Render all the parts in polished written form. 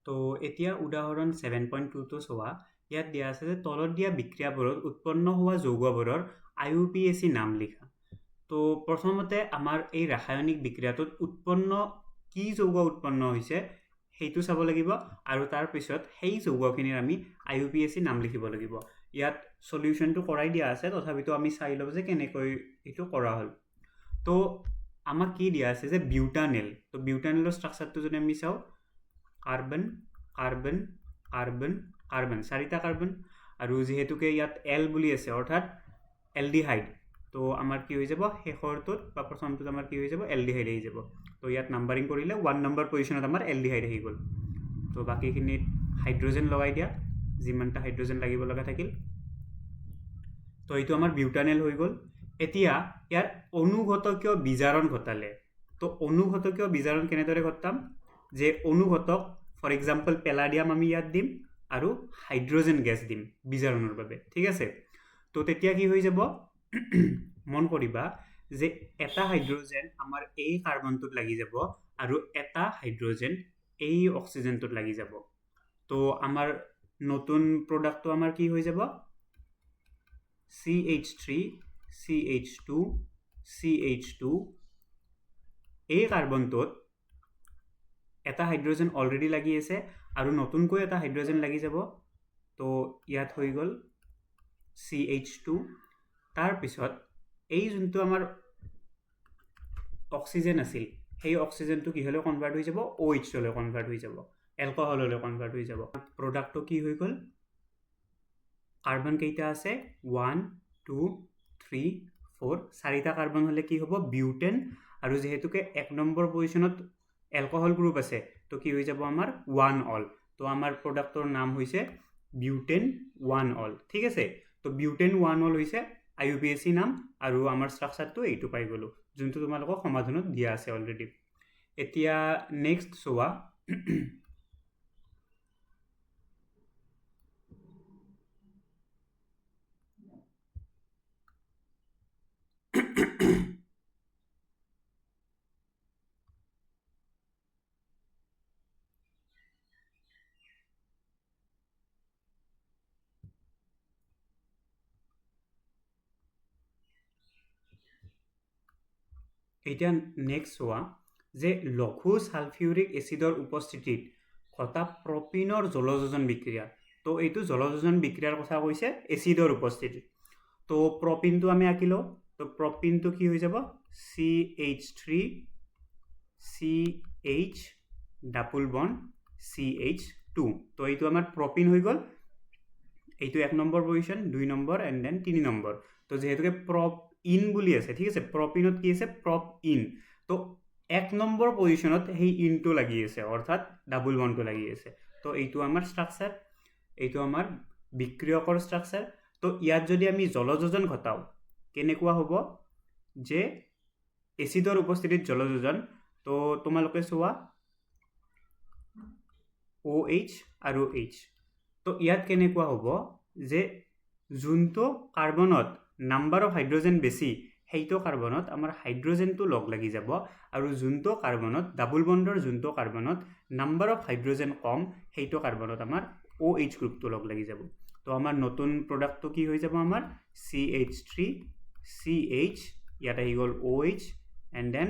তো এতিয়া উদাহৰণ 7.2টো চোৱা। ইয়াত দিয়া আছে যে তলত দিয়া বিক্ৰিয়াবোৰত উৎপন্ন হোৱা যৌগবোৰৰ IUPAC নাম লিখা। তো প্ৰথমতে আমাৰ এই ৰাসায়নিক বিক্ৰিয়াটোত উৎপন্ন কি যৌগ উৎপন্ন হৈছে সেইটো চাব লাগিব, আৰু তাৰপিছত সেই যৌগখিনিৰ আমি IUPAC নাম লিখিব লাগিব। ইয়াত চলিউশ্যনটো কৰাই দিয়া আছে, তথাপিতো আমি চাই লওঁ যে কেনেকৈ এইটো কৰা হ'ল। তো আমাক কি দিয়া আছে যে বিউটানেল। তো বিউটানেলৰ ষ্ট্ৰাকচাৰটো যদি আমি চাওঁ, কাৰ্বন কাৰ্বন কাৰ্বন কাৰ্বন, চাৰিটা কাৰ্বন, আৰু যিহেতুকে ইয়াত এল বুলি আছে অৰ্থাৎ এলডিহাইড, তো আমাৰ কি হৈ যাব শেষৰটোত বা প্ৰথমটোত আমাৰ কি হৈ যাব এলডিহাইড আহি যাব। তো ইয়াত নাম্বাৰিং কৰিলে 1 নম্বৰ পজিশ্যনত আমাৰ এলডিহাইড আহি গ'ল। তো বাকীখিনিত হাইড্ৰজেন লগাই দিয়া, যিমানটা হাইড্ৰজেন লাগিব লগা থাকিল। তো এইটো আমাৰ বিউটানেল হৈ গ'ল। এতিয়া ইয়াৰ অনুঘটকীয় বিজাৰণ ঘটালে, তো অনুঘটকীয় বিজাৰণ কেনেদৰে ঘটাম যে অনুঘটক ফৰ এক্সাম্পল পেলাডিয়াম আমি ইয়াত দিম আৰু হাইড্ৰজেন গেছ দিম বিজাৰণৰ বাবে, ঠিক আছে। তো তেতিয়া কি হৈ যাব, মন কৰিবা যে এটা হাইড্ৰজেন আমাৰ এই কাৰ্বনটোত লাগি যাব আৰু এটা হাইড্ৰজেন এই অক্সিজেনটোত লাগি যাব। তো আমাৰ নতুন প্ৰডাক্টটো আমাৰ কি হৈ যাব, CH3 CH2 CH2। এই কাৰ্বনটোত এটা হাইড্ৰজেন অলৰেডি লাগি আছে আৰু নতুনকৈ এটা হাইড্ৰজেন লাগি যাব, তো ইয়াত হৈ গ'ল CH2। তাৰপিছত এই যোনটো আমাৰ অক্সিজেন আছিল সেই অক্সিজেনটো কিহলৈ কনভাৰ্ট হৈ যাব, OH লৈ কনভাৰ্ট হৈ যাব, এলকহললৈ কনভাৰ্ট হৈ যাব। প্ৰডাক্টটো কি হৈ গ'ল, কাৰ্বন কেইটা আছে 1 2 3 4, চাৰিটা কাৰ্বন হ'লে কি হ'ব বিউটেন, আৰু যিহেতুকে 1 নম্বৰ পজিশ্যনত এলকহল গ্ৰুপ আছে তো কি হৈ যাব আমাৰ 1 অল। তো আমাৰ প্ৰডাক্টৰ নাম হৈছে বিউটেন 1 অল, ঠিক আছে। তো বিউটেন 1 অল হৈছে IUPAC নাম, আৰু আমাৰ ষ্ট্ৰাকচাৰটো এইটো পাই গ'লোঁ যোনটো তোমালোকক সমাধানত দিয়া আছে অলৰেডি। এতিয়া নেক্সট চোৱা, এতিয়া নেক্সট চোৱা যে লঘু ছালফিউৰিক এচিডৰ উপস্থিতিত ঘটা প্ৰপিনৰ জলযোজন বিক্ৰিয়া। তো এইটো জলযোজন বিক্ৰিয়াৰ কথা কৈছে এচিডৰ উপস্থিতিত। তো প্ৰপিনটো আমি আঁকি লওঁ। তো প্ৰপিনটো কি হৈ যাব, CH3 CH double bond CH2। তো এইটো আমাৰ প্ৰপিন হৈ গ'ল। এইটো 1 number position, 2 number and then 3 number. তো যিহেতুকে প্ৰপ ইন বুলি আছে, ঠিক আছে, প্ৰপিনত কি আছে প্ৰপ ইন, তো 1 নম্বৰ পজিশ্যনত সেই ইনটো লাগি আছে অৰ্থাৎ ডাবল বনটো লাগি আছে। তো এইটো আমাৰ ষ্ট্ৰাকচাৰ, এইটো আমাৰ বিক্ৰিয়কৰ ষ্ট্ৰাকচাৰ। তো ইয়াত যদি আমি জলযোজন ঘটাওঁ কেনেকুৱা হ'ব যে এচিডৰ উপস্থিতিত জলযোজন, তো তোমালোকে চোৱা OH আৰু H। তো ইয়াত কেনেকুৱা হ'ব যে যোনটো কাৰ্বনত নাম্বাৰ অফ হাইড্ৰজেন বেছি সেইটো কাৰ্বনত আমাৰ হাইড্ৰজেনটো লগ লাগি যাব, আৰু যোনটো কাৰ্বনত ডাবল বণ্ডৰ যোনটো কাৰ্বনত নাম্বাৰ অফ হাইড্ৰজেন কম সেইটো কাৰ্বনত আমাৰ OH গ্ৰুপটো লগ লাগি যাব। তো আমাৰ নতুন প্ৰডাক্টটো কি হৈ যাব আমাৰ CH3 CH, ইয়াত আহি গ'ল OH এণ্ড then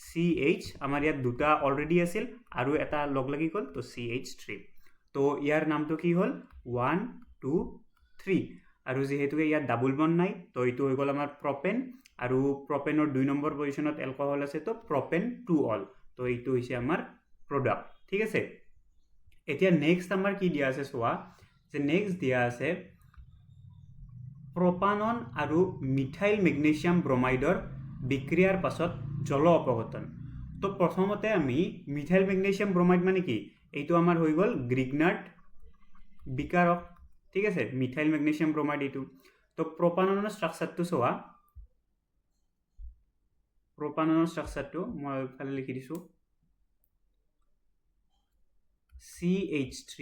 CH, আমাৰ ইয়াত দুটা অলৰেডি আছিল আৰু এটা লগ লাগি গ'ল, তো CH3। তো ইয়াৰ নামটো কি হ'ল 1 2 3, আৰু যিহেতুকে ইয়াত ডাবল বণ্ড নাই তো এইটো হৈ গ'ল আমাৰ প্ৰপেন, আৰু প্ৰপেনৰ 2 নম্বৰ পজিশ্যনত এলকহল আছে, তো প্ৰপেন 2 অল। তো এইটো হৈছে আমাৰ প্ৰডাক্ট, ঠিক আছে। এতিয়া নেক্সট আমাৰ কি দিয়া আছে চোৱা যে নেক্সট দিয়া আছে প্ৰপানন আৰু মিথাইল মেগনেছিয়াম ব্ৰমাইডৰ বিক্ৰিয়াৰ পাছত জল অপঘটন। তো প্ৰথমতে আমি মিথাইল মেগনেছিয়াম ব্ৰমাইড মানে কি, এইটো আমাৰ হৈ গ'ল গ্ৰিগনাৰ্ড বিকাৰক, ঠিক আছে, মিথাইল মেগনেছিয়াম ব্ৰমাইড এইটো। তো প্ৰপাননৰ ষ্ট্ৰাকচাৰটো চোৱা, প্ৰপাননৰ ষ্ট্ৰাকচাৰটো মই এইফালে লিখি দিছোঁ CH3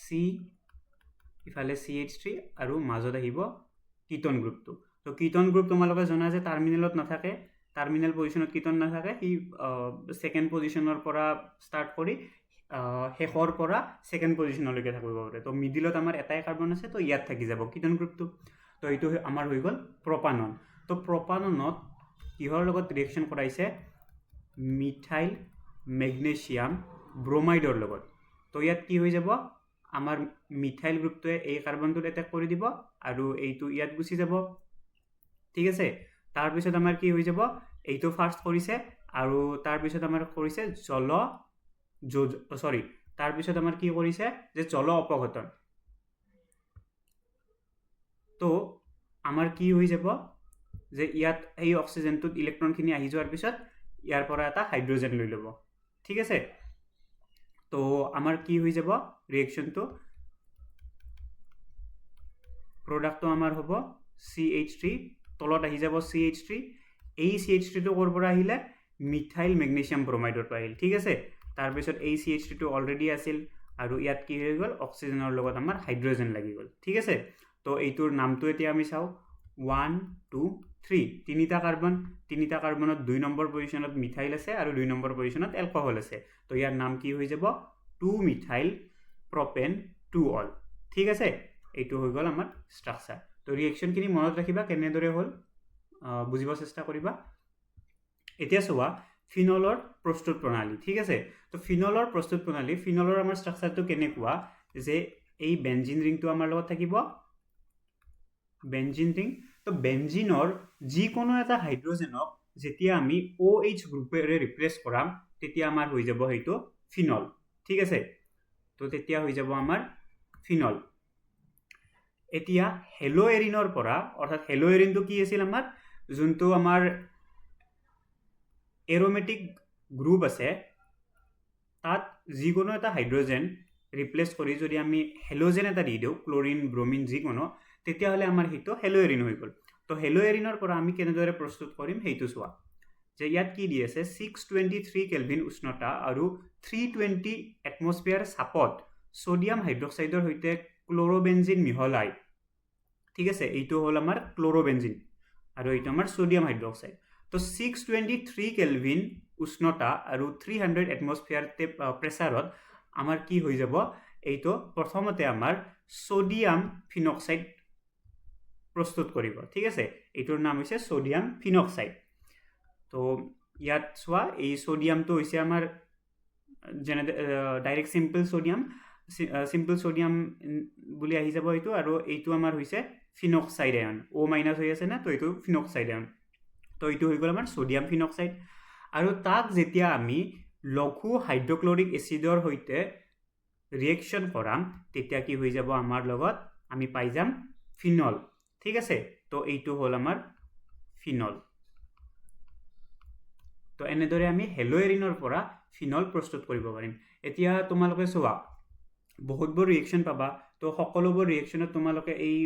C, ইফালে CH3 আৰু মাজত আহিব কিটন গ্ৰুপটো। তো কিটন গ্ৰুপ তোমালোকে জনা যে টাৰ্মিনেলত নাথাকে, টাৰ্মিনেল পজিশ্যনত কিটন নাথাকে, সি ছেকেণ্ড পজিশ্যনৰ পৰা ষ্টাৰ্ট কৰি শেষৰ পৰা ছেকেণ্ড পজিশ্যনলৈকে থাকিব পাৰে। তো মিডিলত আমাৰ এটাই কাৰ্বন আছে, তো ইয়াত থাকি যাব কিটন গ্ৰুপটো। তো এইটো আমাৰ হৈ গ'ল প্ৰপানন। তো প্ৰপাননত কিহৰ লগত ৰিয়েকশ্যন কৰাইছে? মিথাইল মেগনেছিয়াম ব্ৰমাইডৰ লগত। তো ইয়াত কি হৈ যাব? আমাৰ মিথাইল গ্ৰুপটোৱে এই কাৰ্বনটোত এটেক কৰি দিব আৰু এইটো ইয়াত গুচি যাব, ঠিক আছে। তাৰপিছত আমাৰ কি হৈ যাব? এইটো ফাৰ্ষ্ট কৰিছে আৰু তাৰপিছত আমাৰ কৰিছে জল চৰি তাৰপিছত আমাৰ কি কৰিছে যে জল অপঘটন। তো আমাৰ কি হৈ যাব যে ইয়াত এই অক্সিজেনটোত ইলেক্ট্ৰনখিনি আহি যোৱাৰ পিছত ইয়াৰ পৰা এটা হাইড্ৰজেন লৈ ল'ব, ঠিক আছে। তো আমাৰ কি হৈ যাব ৰিয়েকশ্যনটো? প্ৰডাক্টটো আমাৰ হ'ব CH3, তলত আহি যাব CH3। এই CH3টো ক'ৰ পৰা আহিলে? মিথাইল মেগনেছিয়াম ব্ৰমাইডৰ পৰা আহিল, ঠিক আছে। তাৰপিছত এই CH3টো অলৰেডি আছিল আৰু ইয়াত কি হৈ গ'ল? অক্সিজেনৰ লগত আমাৰ হাইড্ৰজেন লাগি গ'ল, ঠিক আছে। তো এইটোৰ নামটো এতিয়া আমি চাওঁ, 1 2 3, তিনিটা কাৰ্বন, তিনিটা কাৰ্বনত 2 নম্বৰ পজিশ্যনত মিথাইল আছে আৰু 2 নম্বৰ পজিশ্যনত এলকহল আছে। তো ইয়াৰ নাম কি হৈ যাব? 2 মিথাইল প্ৰপেন 2 অল, ঠিক আছে। এইটো হৈ গ'ল আমাৰ ষ্ট্ৰাকচাৰ। তো ৰিয়েকশ্যনখিনি মনত ৰাখিবা কেনেদৰে হ'ল, বুজিব চেষ্টা কৰিবা। এতিয়া চোৱা ফিনলৰ প্ৰস্তুত প্ৰণালী, ঠিক আছে। তো ফিনলৰ প্ৰস্তুত প্ৰণালী, ফিনলৰ আমাৰ ষ্ট্ৰাকচাৰটো কেনেকুৱা যে এই বেঞ্জিন ৰিংটো আমাৰ লগত থাকিব, বেঞ্জিন ৰিং। তো বেঞ্জিনৰ যিকোনো এটা হাইড্ৰজেনক যেতিয়া আমি OH গ্ৰুপেৰে ৰিপ্লেচ কৰাম তেতিয়া আমাৰ হৈ যাব সেইটো ফিনল, ঠিক আছে। তো তেতিয়া হৈ যাব আমাৰ ফিনল। এতিয়া হেলোএৰিনৰ পৰা, অৰ্থাৎ হেলোএৰিনটো কি আছিল আমাৰ, যোনটো আমাৰ এৰোমেটিক গ্ৰুপ আছে তাত যিকোনো এটা হাইড্ৰজেন ৰিপ্লেচ কৰি যদি আমি হেলোজেন এটা দি দিওঁ, ক্লৰিন, ব্ৰমিন যিকোনো, তেতিয়াহ'লে আমাৰ সেইটো হেলোএৰিন হৈ গ'ল। তো হেলোএৰিনৰ পৰা আমি কেনেদৰে প্ৰস্তুত কৰিম সেইটো চোৱা, যে ইয়াত কি দি আছে, 623 কেলভিন উষ্ণতা আৰু 320 এটমছফিয়াৰ চাপত ছ'ডিয়াম হাইড্ৰক্সাইডৰ সৈতে ক্ল'ৰ'বেঞ্জিন মিহলাই, ঠিক আছে। এইটো হ'ল আমাৰ ক্ল'ৰ'বেঞ্জিন আৰু এইটো আমাৰ ছ'ডিয়াম হাইড্ৰক্সাইড। তো 623 কেলভিন উষ্ণতা আৰু 300 এটমছফিয়াৰ প্ৰেছাৰত আমাৰ কি হৈ যাব? এইটো প্ৰথমতে আমাৰ ছ'ডিয়াম ফিনক্সাইড প্ৰস্তুত কৰিব, ঠিক আছে। এইটোৰ নাম হৈছে ছ'ডিয়াম ফিনক্সাইড। তো ইয়াত চোৱা, এই ছ'ডিয়ামটো হৈছে আমাৰ যেনে direct simple sodium, simple sodium বুলি আহি যাব এইটো, আৰু এইটো আমাৰ হৈছে ফিনক্সাইড আয়ন, অ' মাইনাছ হৈ আছে না, তো এইটো ফিনক্সাইড আয়ন। তো এইটো হৈ গ'ল আমাৰ ছ'ডিয়াম ফিনক্সাইড। আৰু তাক যেতিয়া আমি লঘু হাইড্ৰক্লৰিক এচিডৰ সৈতে ৰিয়েকশ্যন কৰাম তেতিয়া কি হৈ যাব আমাৰ লগত, আমি পাই যাম ফিনল, ঠিক আছে। তো এইটো হ'ল আমাৰ ফিনল। তো এনেদৰে আমি হেলোএৰিনৰ পৰা ফিনল প্ৰস্তুত কৰিব পাৰিম। এতিয়া তোমালোকে চোৱা, বহুতবোৰ ৰিয়েকশ্যন পাবা, তো সকলোবোৰ ৰিয়েকশ্যনত তোমালোকে এই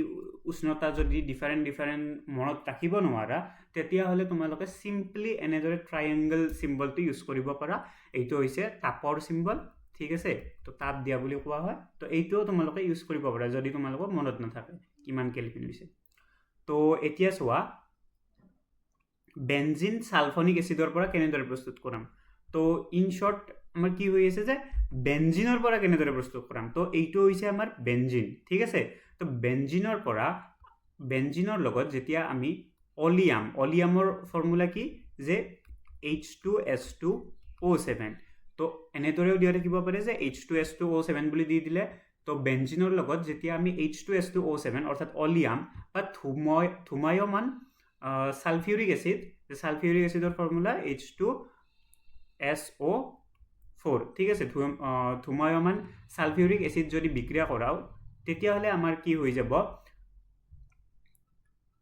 উষ্ণতা যদি ডিফাৰেণ্ট ডিফাৰেণ্ট মনত ৰাখিব নোৱাৰা, তেতিয়াহ'লে তোমালোকে চিম্পলি এনেদৰে ট্ৰায়েংগল চিম্বলটো ইউজ কৰিব পাৰা। এইটো হৈছে তাপৰ চিম্বল, ঠিক আছে। তো তাপ দিয়া বুলি কোৱা হয়। তো এইটোও তোমালোকে ইউজ কৰিব পাৰা যদি তোমালোকৰ মনত নাথাকে কিমান কেলভিন হৈছে। তো এতিয়া চোৱা, বেঞ্জিন ছালফনিক এচিডৰ পৰা কেনেদৰে প্ৰস্তুত কৰাম। তো ইন শ্বৰ্ট আমাৰ কি হৈ আছে যে বেঞ্জিনৰ পৰা কেনেদৰে প্ৰস্তুত কৰাম। তো এইটো হৈছে আমাৰ বেঞ্জিন, ঠিক আছে। তো বেঞ্জিনৰ পৰা, বেঞ্জিনৰ লগত যেতিয়া আমি অলিয়াম, অলিয়ামৰ ফৰ্মুলা কি যে H2S2O7। তো এনেদৰেও দিয়া থাকিব পাৰে যে H2S2O7 বুলি দি দিলে। তো বেঞ্জিনৰ লগত যেতিয়া আমি H2S2O7 অৰ্থাৎ অলিয়াম বা ধুমায়মান ছালফিউৰিক এচিড, ছালফিউৰিক এচিডৰ ফৰ্মুলা H2SO4, ঠিক আছে। ধুমায়মান ছালফিউৰিক এচিড যদি বিক্ৰিয়া কৰাওঁ তেতিয়াহ'লে আমাৰ কি হৈ যাব,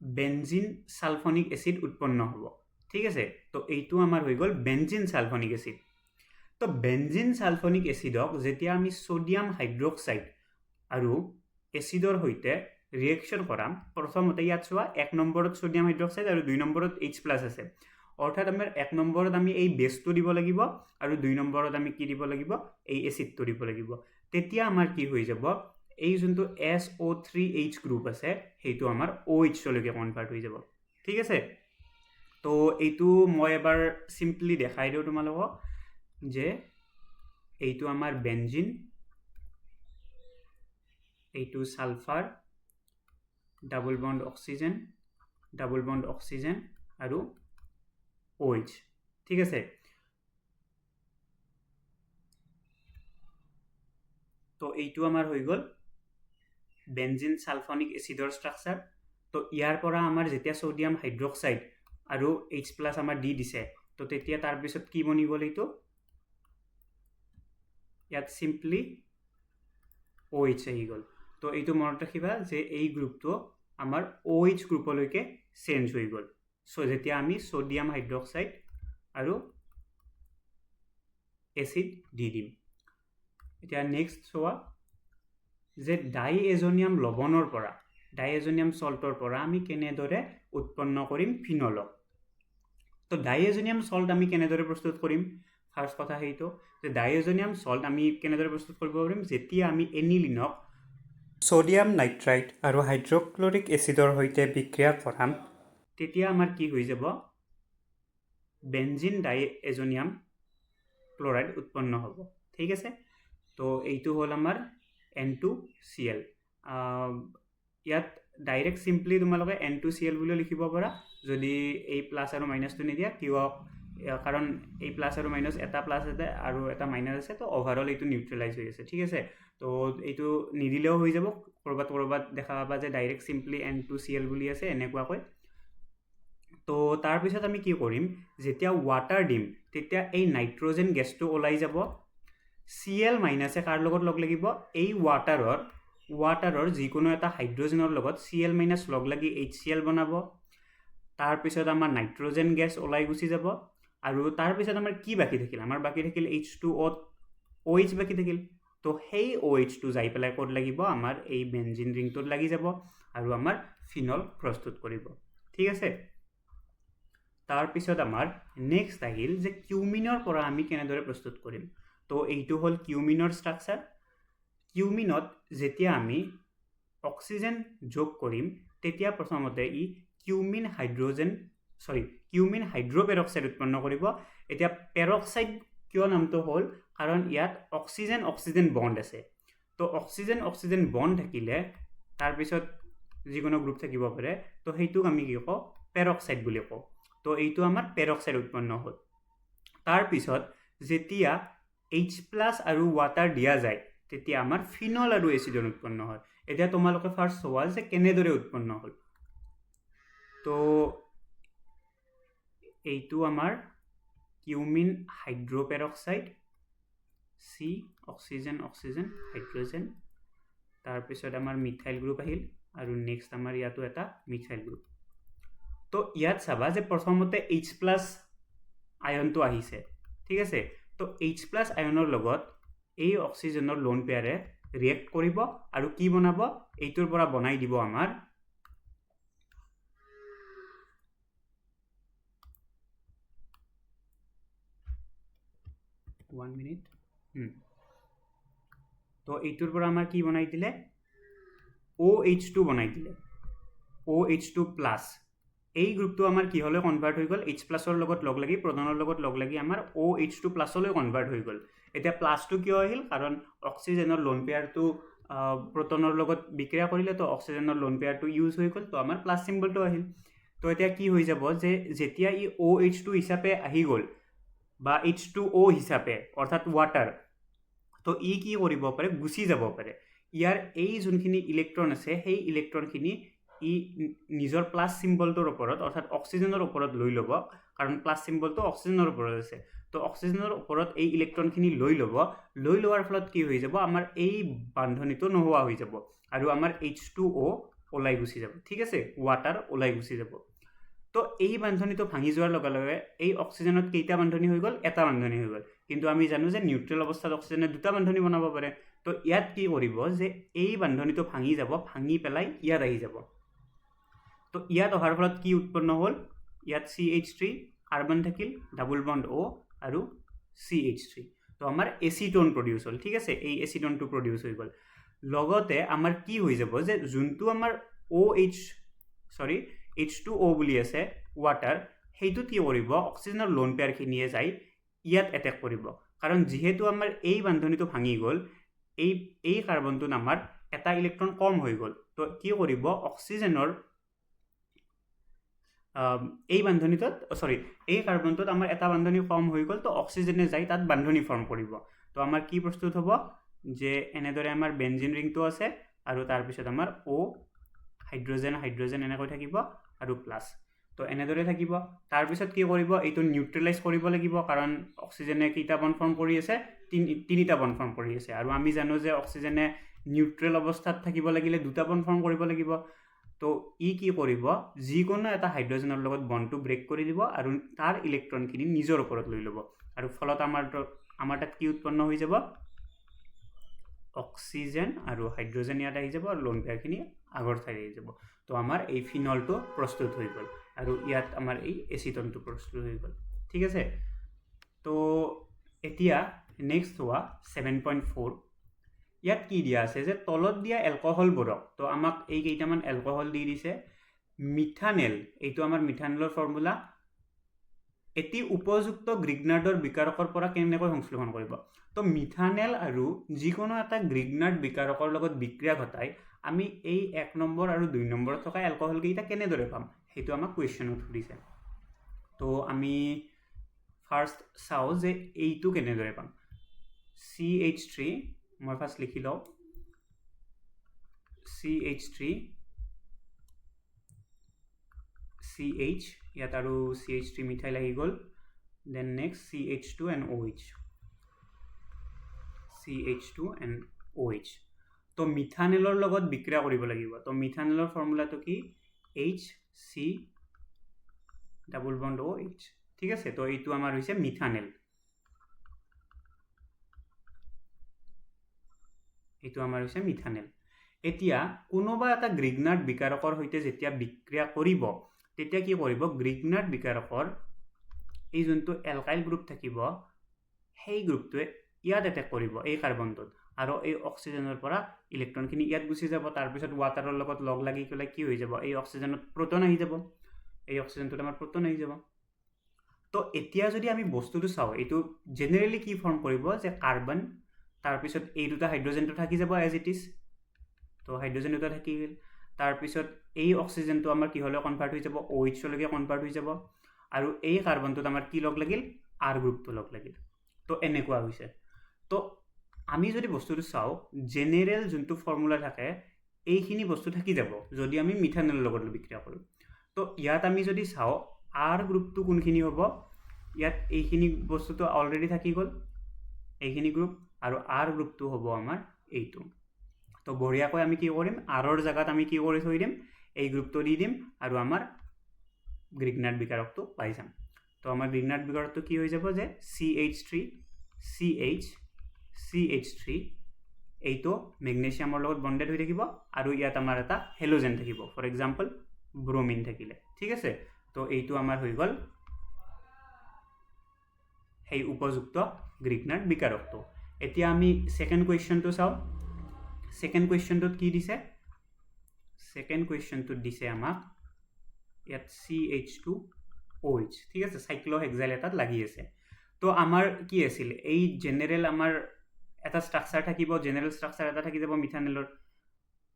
বেঞ্জিন ছালফনিক এচিড উৎপন্ন হ'ব, ঠিক আছে। তো এইটো আমাৰ হৈ গ'ল বেঞ্জিন ছালফনিক এচিড। তো বেঞ্জিন ছালফনিক এচিডক যেতিয়া আমি ছ'ডিয়াম হাইড্ৰক্সাইড আৰু এচিডৰ সৈতে ৰিয়েকশ্যন কৰাম, প্ৰথমতে ইয়াত চোৱা 1 নম্বৰত ছ'ডিয়াম হাইড্ৰক্সাইড আৰু 2 নম্বৰত এইচ প্লাছ আছে, অৰ্থাৎ আমাৰ 1 নম্বৰত আমি এই বেছটো দিব লাগিব আৰু 2 নম্বৰত আমি কি দিব লাগিব, এই এচিডটো দিব লাগিব। তেতিয়া আমাৰ কি হৈ যাব, এই যোনটো SO3H group আছে সেইটো আমাৰ OH লৈকে কনভাৰ্ট হৈ যাব, ঠিক আছে। তো এইটো মই এবাৰ চিম্পলি দেখাই দিওঁ তোমালোকক যে এইটো আমাৰ বেঞ্জিন, এইটো sulphur, double bond oxygen, double bond oxygen আৰু OH। ঠিক আছে, তো এইটো আমাৰ হৈ গ'ল বেঞ্জিন ছালফনিক এচিডৰ ষ্ট্ৰাকচাৰ। তো ইয়াৰ পৰা আমাৰ যেতিয়া ছ'ডিয়াম হাইড্ৰক্সাইড আৰু এইচ প্লাছ আমাৰ দি দিছে, তো তেতিয়া তাৰপিছত কি বনি গ'ল? এইটো ইয়াত চিম্পলি OH আহি গ'ল। তো এইটো মনত ৰাখিবা যে এই গ্ৰুপটো আমাৰ OH গ্ৰুপলৈকে চেঞ্জ হৈ গ'ল চ' যেতিয়া আমি ছ'ডিয়াম হাইড্ৰক্সাইড আৰু এচিড দি দিম। এতিয়া নেক্সট চোৱা যে ডাইএজনিয়াম লৱণৰ পৰা, ডাইএজনিয়াম চল্টৰ পৰা আমি কেনেদৰে উৎপন্ন কৰিম ফিনলক। তো ডাইএজনিয়াম চল্ট আমি কেনেদৰে প্ৰস্তুত কৰিম? ফাৰ্ষ্ট কথা সেইটো যে ডাইএজনিয়াম চল্ট আমি কেনেদৰে প্ৰস্তুত কৰিব পাৰিম? যেতিয়া আমি এনিলিনক ছ'ডিয়াম নাইট্ৰাইট আৰু হাইড্ৰক্লৰিক এচিডৰ সৈতে বিক্ৰিয়া কৰাম, তেতিয়া আমাৰ কি হৈ যাব? বেঞ্জিন ডাইএজনিয়াম ক্লৰাইড উৎপন্ন হ'ব। ঠিক আছে, তো এইটো হ'ল আমাৰ N2Cl। ইয়াত ডাইৰেক্ট চিম্পলি তোমালোকে N2Cl বুলিও লিখিব পাৰা, যদি এই প্লাছ আৰু মাইনাছটো নিদিয়া। কিয়? কাৰণ এই প্লাছ আৰু মাইনাছ, এটা প্লাছ আছে আৰু এটা মাইনাছ আছে, তো অভাৰঅল এইটো নিউট্ৰেলাইজ হৈ আছে। ঠিক আছে, তো এইটো নিদিলেও হৈ যাব। ক'ৰবাত ক'ৰবাত দেখা পাবা যে ডাইৰেক্ট চিম্পলি N2Cl বুলি আছে এনেকুৱাকৈ। তো তাৰপিছত আমি কি কৰিম? যেতিয়া ৱাটাৰ দিম, তেতিয়া এই নাইট্ৰজেন গেছটো ওলাই যাব। চি এল মাইনাছে কাৰ লগত লগ লাগিব? এই ৱাটাৰৰ যিকোনো এটা হাইড্ৰজেনৰ লগত চি এল মাইনাছ লগ লাগি এইচ চি এল বনাব। তাৰপিছত আমাৰ নাইট্ৰজেন গেছ ওলাই গুচি যাব আৰু তাৰপিছত আমাৰ কি বাকী থাকিল? আমাৰ বাকী থাকিল এইচ টু অ'ত অ' এইচ বাকী থাকিল। তো সেই অ' এইচটো যাই পেলাই ক'ত লাগিব? আমাৰ এই বেঞ্জিন ৰিংটোত লাগি যাব আৰু আমাৰ ফিনল প্ৰস্তুত কৰিব। ঠিক আছে, তাৰপিছত আমাৰ নেক্সট আহিল যে কিউমিনৰ পৰা আমি কেনেদৰে প্ৰস্তুত কৰিম। তো এইটো হ'ল কিউমিনৰ ষ্ট্ৰাকচাৰ। কিউমিনত যেতিয়া আমি অক্সিজেন যোগ কৰিম, তেতিয়া প্ৰথমতে ই cumene hydrogen, sorry, cumene hydroperoxide উৎপন্ন কৰিব। এতিয়া পেৰক্সাইড কিয় নামটো হ'ল? কাৰণ ইয়াত অক্সিজেন অক্সিজেন বণ্ড আছে। তো অক্সিজেন অক্সিজেন বণ্ড থাকিলে তাৰপিছত যিকোনো গ্ৰুপ থাকিব পাৰে, তো সেইটোক আমি কি কওঁ? পেৰক্সাইড বুলি কওঁ। তো এইটো আমাৰ পেৰক্সাইড উৎপন্ন হ'ল। তাৰপিছত যেতিয়া এইচ প্লাছ আৰু ৱাটাৰ দিয়া যায়, তেতিয়া আমাৰ ফিনল আৰু এচিডন উৎপন্ন হয়। এতিয়া তোমালোকে ফাৰ্ষ্ট চোৱা যে কেনেদৰে উৎপন্ন হ'ল। তো এইটো আমাৰ cumene hydroperoxide, C oxygen oxygen hydrogen, তাৰপিছত আমাৰ মিথাইল গ্ৰুপ আহিল আৰু নেক্সট আমাৰ ইয়াতো এটা মিথাইল গ্ৰুপ। তো ইয়াত চাবা যে প্ৰথমতে এইচ প্লাছ আয়নটো আহিছে। ঠিক আছে, তো এইচ প্লাছ আয়নৰ লগত এই অক্সিজেনৰ লোন পেয়াৰে ৰিয়েক্ট কৰিব আৰু কি বনাব? এইটোৰ পৰা বনাই দিব আমাৰ ওৱান মিনিট। তো এইটোৰ পৰা আমাৰ কি বনাই দিলে? অ' এইচ টু বনাই দিলে, অ' এইচ টু প্লাছ। এই গ্ৰুপটো আমাৰ কিহলৈ কনভাৰ্ট হৈ গ'ল? এইচ প্লাছৰ লগত লগ লাগি, প্ৰটনৰ লগত লগ লাগি আমাৰ অ' এইচ টু প্লাছলৈ কনভাৰ্ট হৈ গ'ল। এতিয়া প্লাছটো কিয় আহিল? কাৰণ অক্সিজেনৰ লোন পেয়াৰটো প্ৰটনৰ লগত বিক্ৰিয়া কৰিলে, তো অক্সিজেনৰ লোন পেয়াৰটো ইউজ হৈ গ'ল, তো আমাৰ প্লাছ চিম্বলটো আহিল। তো এতিয়া কি হৈ যাব যে যেতিয়া ই অ' এইচ টু হিচাপে আহি গ'ল বা এইচ টু অ' হিচাপে, অৰ্থাৎ ৱাটাৰ, তো ই কি কৰিব পাৰে? গুচি যাব পাৰে। ইয়াৰ এই যোনখিনি ইলেক্ট্ৰন আছে, সেই ইলেক্ট্ৰনখিনি ই নিজৰ প্লাছ চিম্বলটোৰ ওপৰত, অৰ্থাৎ অক্সিজেনৰ ওপৰত লৈ ল'ব, কাৰণ প্লাছ চিম্বলটো অক্সিজেনৰ ওপৰত আছে। তো অক্সিজেনৰ ওপৰত এই ইলেক্ট্ৰনখিনি লৈ ল'ব। লৈ লোৱাৰ ফলত কি হৈ যাব? আমাৰ এই বান্ধনীটো নোহোৱা হৈ যাব আৰু আমাৰ এইচ টু অ' ওলাই গুচি যাব। ঠিক আছে, ৱাটাৰ ওলাই গুচি যাব। তো এই বান্ধনীটো ভাঙি যোৱাৰ লগে লগে এই অক্সিজেনত কেইটা বান্ধনী হৈ গ'ল? এটা বান্ধনী হৈ গ'ল। কিন্তু আমি জানো যে নিউট্ৰেল অৱস্থাত অক্সিজেনে দুটা বান্ধনী বনাব পাৰে। তো ইয়াত কি কৰিব যে এই বান্ধনীটো ভাঙি যাব, ভাঙি পেলাই ইয়াত আহি যাব। তো ইয়াত অহাৰ ফলত কি উৎপন্ন হ'ল? ইয়াত চি এইচ থ্ৰী কাৰ্বন থাকিল, ডাবুল বণ্ড অ' আৰু চি এইচ থ্ৰী। তো আমাৰ এচিটন প্ৰডিউচ হ'ল। ঠিক আছে, এই এচিটনটো প্ৰডিউচ হৈ গ'ল। লগতে আমাৰ কি হৈ যাব যে যোনটো আমাৰ অ' এইচ, চৰি, এইচ টু অ' বুলি আছে ৱাটাৰ, সেইটোত কি কৰিব? অক্সিজেনৰ লোন পেয়াৰখিনিয়ে যাই ইয়াত এটেক কৰিব। কাৰণ যিহেতু আমাৰ এই বান্ধনীটো ভাঙি গ'ল, এই কাৰ্বনটোত আমাৰ এটা ইলেক্ট্ৰন কম হৈ গ'ল। তো কি কৰিব, অক্সিজেনৰ এই বান্ধনীটোত চৰি এই কাৰ্বনটোত আমাৰ এটা বান্ধনী কম হৈ গ'ল, তো অক্সিজেনে যাই তাত বান্ধনী ফৰ্ম কৰিব। তো আমাৰ কি প্ৰস্তুত হ'ব যে এনেদৰে আমাৰ বেঞ্জিন ৰিংটো আছে আৰু তাৰপিছত আমাৰ অ' হাইড্ৰজেন হাইড্ৰজেন এনেকৈ থাকিব আৰু প্লাছ, তো এনেদৰে থাকিব। তাৰপিছত কি কৰিব, এইটো নিউট্ৰেলাইজ কৰিব লাগিব, কাৰণ অক্সিজেনে কেইটা বণ্ড ফৰ্ম কৰি আছে, তিনিটা বণ্ড ফৰ্ম কৰি আছে, আৰু আমি জানো যে অক্সিজেনে নিউট্ৰেল অৱস্থাত থাকিব লাগিলে দুটা বণ্ড ফৰ্ম কৰিব লাগিব। তো ই কি কৰিব, যিকোনো এটা হাইড্ৰজেনৰ লগত বণ্ডটো ব্ৰেক কৰি দিব আৰু তাৰ ইলেক্ট্ৰনখিনি নিজৰ ওপৰত লৈ ল'ব, আৰু ফলত আমাৰ তাত কি উৎপন্ন হৈ যাব, অক্সিজেন আৰু হাইড্ৰজেন ইয়াত আহি যাব আৰু লোন পেয়াৰখিনি আগৰ ঠাইত আহি যাব। তো আমাৰ এই ফিনলটো প্ৰস্তুত হৈ গ'ল আৰু ইয়াত আমাৰ এই এচিটনটো প্ৰস্তুত হৈ গ'ল। ঠিক আছে, তো এতিয়া নেক্সট হোৱা 7.4, ইয়াত কি দিয়া আছে যে তলত দিয়া এলকহলবোৰক, তো আমাক এই কেইটামান এলকহল দি দিছে, মিথানেল, এইটো আমাৰ মিথানেলৰ ফৰ্মুলা, এটি উপযুক্ত গ্ৰিগনাৰ্ডৰ বিকাৰকৰ পৰা কেনেকৈ সংশ্লেষণ কৰিব। তো মিথানেল আৰু যিকোনো এটা গ্ৰিগনাৰ্ড বিকাৰকৰ লগত বিক্ৰিয়া ঘটাই আমি এই 1 নম্বৰ আৰু 2 নম্বৰত থকা এলকহলকেইটা কেনেদৰে পাম, সেইটো আমাক কুৱেশ্যনত সুধিছে। তো আমি ফাৰ্ষ্ট চাওঁ যে এইটো কেনেদৰে পাম। CH3, মই ফাৰ্ষ্ট লিখি লওঁ, CH3 CH, ইয়াত আৰু CH3 methyl আহি গ'ল, then next CH2 and OH, CH2 and OH। তো মিথানেলৰ লগত বিক্ৰিয়া কৰিব লাগিব। তো মিথানেলৰ ফৰ্মুলাটো কি, HC double bond OH। ঠিক আছে, তো এইটো আমাৰ হৈছে মিথানেল, এইটো আমাৰ হৈছে মিথানেল। এতিয়া কোনোবা এটা গ্ৰিগনাৰ্ড বিকাৰকৰ সৈতে যেতিয়া বিক্ৰিয়া কৰিব, তেতিয়া কি কৰিব, গ্ৰিগনাৰ্ড বিকাৰকৰ এই যোনটো এলকাইল গ্ৰুপ থাকিব, সেই গ্ৰুপটোৱে ইয়াত এটেক কৰিব এই কাৰ্বনটোত, আৰু এই অক্সিজেনৰ পৰা ইলেক্ট্ৰনখিনি ইয়াত গুচি যাব। তাৰপিছত ৱাটাৰৰ লগত লগ লাগি পেলাই কি হৈ যাব, এই অক্সিজেনত প্ৰটন আহি যাব, এই অক্সিজেনটোত আমাৰ প্ৰটন আহি যাব। তো এতিয়া যদি আমি বস্তুটো চাওঁ, এইটো জেনেৰেলি কি ফৰ্ম কৰিব যে কাৰ্বন, তাৰপিছত এই দুটা হাইড্ৰজেনটো থাকি যাব এজ it is, তো হাইড্ৰজেন দুটা থাকি গ'ল। তাৰপিছত এই অক্সিজেনটো আমাৰ কিহলৈ কনভাৰ্ট হৈ যাব, OH-লৈকে কনভাৰ্ট হৈ যাব, আৰু এই কাৰ্বনটোত আমাৰ কি লগ লাগিল, আৰ গ্ৰুপটো লগ লাগিল। তো এনেকুৱা হৈছে। তো আমি যদি বস্তুটো চাওঁ, জেনেৰেল যোনটো ফৰ্মুলা থাকে এইখিনি বস্তু থাকি যাব যদি আমি মিথানেলৰ লগত বিক্ৰিয়া কৰোঁ। তো ইয়াত আমি যদি চাওঁ আৰ গ্ৰুপটো কোনখিনি হ'ব, ইয়াত এইখিনি বস্তুটো অলৰেডি থাকি গ'ল, এইখিনি গ্ৰুপ, আৰু আৰ গ্ৰুপটো হ'ব আমাৰ এইটো। তো বঢ়িয়াকৈ আমি কি কৰিম, আৰৰ জেগাত আমি কি কৰি থৈ দিম, এই গ্ৰুপটো দি দিম আৰু আমাৰ গ্ৰিগনাৰ্ড বিকাৰকটো পাই যাম। তো আমাৰ গ্ৰিগনাৰ্ড বিকাৰকটো কি হৈ যাব যে CH3 CH CH3, এইটো মেগনেছিয়ামৰ লগত বণ্ডেড হৈ থাকিব আৰু ইয়াত আমাৰ এটা হেলোজেন থাকিব, ফৰ এক্সাম্পল ব্ৰমিন থাকিলে। ঠিক আছে, তো এইটো আমাৰ হৈ গ'ল সেই উপযুক্ত গ্ৰিগনাৰ্ড বিকাৰকটো। এতিয়া আমি ছেকেণ্ড কুৱেশ্যনটো চাওঁ। ছেকেণ্ড কুৱেশ্যনটোত কি দিছে, ছেকেণ্ড কুৱেশ্যনটোত দিছে আমাক ইয়াত CH2OH। ঠিক আছে, চাইক্লোহেক্সাইল এটাত লাগি আছে। তো আমাৰ কি আছিল, এই জেনেৰেল আমাৰ এটা ষ্ট্ৰাকচাৰ থাকিব, জেনেৰেল ষ্ট্ৰাকচাৰ এটা থাকি যাব মিথানেলৰ।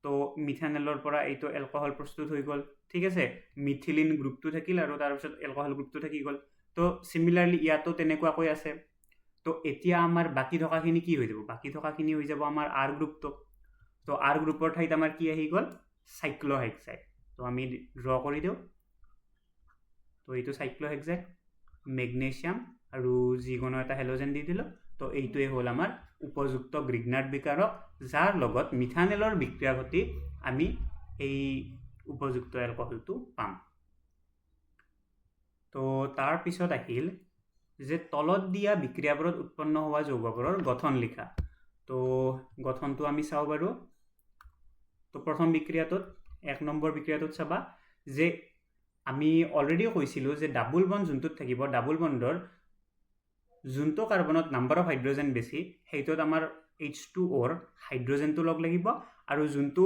তো মিথানেলৰ পৰা এইটো এলকহল প্ৰস্তুত হৈ গ'ল। ঠিক আছে, মিথিলিন গ্ৰুপটো থাকিল আৰু তাৰপিছত এলকহল গ্ৰুপটো থাকি গ'ল। তো চিমিলাৰলি ইয়াতো তেনেকুৱাকৈ আছে। তো এতিয়া আমাৰ বাকী থকাখিনি কি হৈ যাব, বাকী থকাখিনি হৈ যাব আমাৰ আৰ গ্ৰুপটো। তো আৰ গ্ৰুপৰ ঠাইত আমাৰ কি আহি গ'ল, চাইক্লোহেক্সাইল। তো আমি ড্ৰ কৰি দিওঁ। তো এইটো চাইক্লোহেক্সাইল, মেগনেছিয়াম আৰু যিকোনো এটা হেলোজেন দি দিলোঁ। তো এইটোৱে হ'ল আমাৰ উপযুক্ত গ্ৰিগনাৰ্ড বিকাৰক, যাৰ লগত মিথানেলৰ বিক্ৰিয়া ঘটি আমি এই উপযুক্ত এলকহলটো পাম। তো তাৰপিছত আহিল যে তলত দিয়া বিক্ৰিয়াবোৰত উৎপন্ন হোৱা যৌগবোৰৰ গঠন লিখা। তো গঠনটো আমি চাওঁ বাৰু। তো প্ৰথম বিক্ৰিয়াটোত, 1 নম্বৰ বিক্ৰিয়াটোত চাবা যে আমি অলৰেডি কৈছিলোঁ যে ডাবুল বণ্ড যোনটোত থাকিব, ডাবুল বণ্ডৰ যোনটো কাৰ্বনত নাম্বাৰ অফ হাইড্ৰজেন বেছি, সেইটোত আমাৰ H2Oৰ হাইড্ৰজেনটো লগ লাগিব, আৰু যোনটো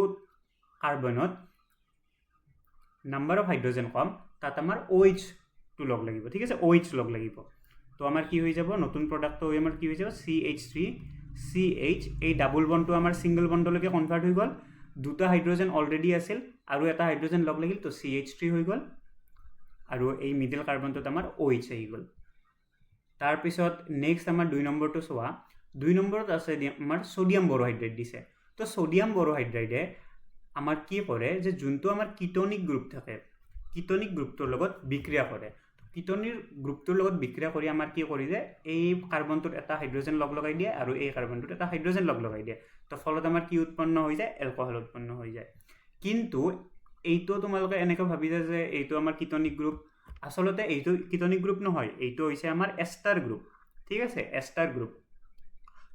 কাৰ্বনত নাম্বাৰ অফ হাইড্ৰজেন কম, তাত আমাৰ OH টো লগ লাগিব। ঠিক আছে, OH লগ লাগিব। তো আমাৰ কি হৈ যাব, নতুন প্ৰডাক্টটো হৈ আমাৰ কি হৈ যাব, CH3 CH, এই ডাবল বণ্ডটো আমাৰ ছিংগল বণ্ডলৈকে কনভাৰ্ট হৈ গ'ল। দুটা হাইড্ৰজেন অলৰেডি আছিল আৰু এটা হাইড্ৰজেন লগ লাগিল, তো CH3 হৈ গ'ল আৰু এই মিডল কাৰ্বনটোত আমাৰ OH আহি গ'ল। তাৰপিছত নেক্সট আমাৰ 2 নম্বৰটো চোৱা। 2 নম্বৰত আছে আমাৰ ছ'ডিয়াম বৰ'হাইড্ৰেট দিছে। তো ছ'ডিয়াম বৰ'হাইড্ৰাইডে আমাৰ কি কৰে যে যোনটো আমাৰ কিটনিক গ্ৰুপ থাকে, কিটনিক গ্ৰুপটোৰ লগত বিক্ৰিয়া কৰে। কিটনিৰ গ্ৰুপটোৰ লগত বিক্ৰিয়া কৰি আমাৰ কি কৰি দিয়ে, এই কাৰ্বনটোত এটা হাইড্ৰজেন লগ লগাই দিয়ে আৰু এই কাৰ্বনটোত এটা হাইড্ৰজেন লগ লগাই দিয়ে। তো ফলত আমাৰ কি উৎপন্ন হৈ যায়, এলকহল উৎপন্ন হৈ যায়। কিন্তু এইটো তোমালোকে এনেকৈ ভাবিছা যে এইটো আমাৰ কিটনিক গ্ৰুপ, আচলতে এইটো কিটনিক গ্ৰুপ নহয়, এইটো হৈছে আমাৰ এষ্টাৰ গ্ৰুপ। ঠিক আছে, এষ্টাৰ গ্ৰুপ।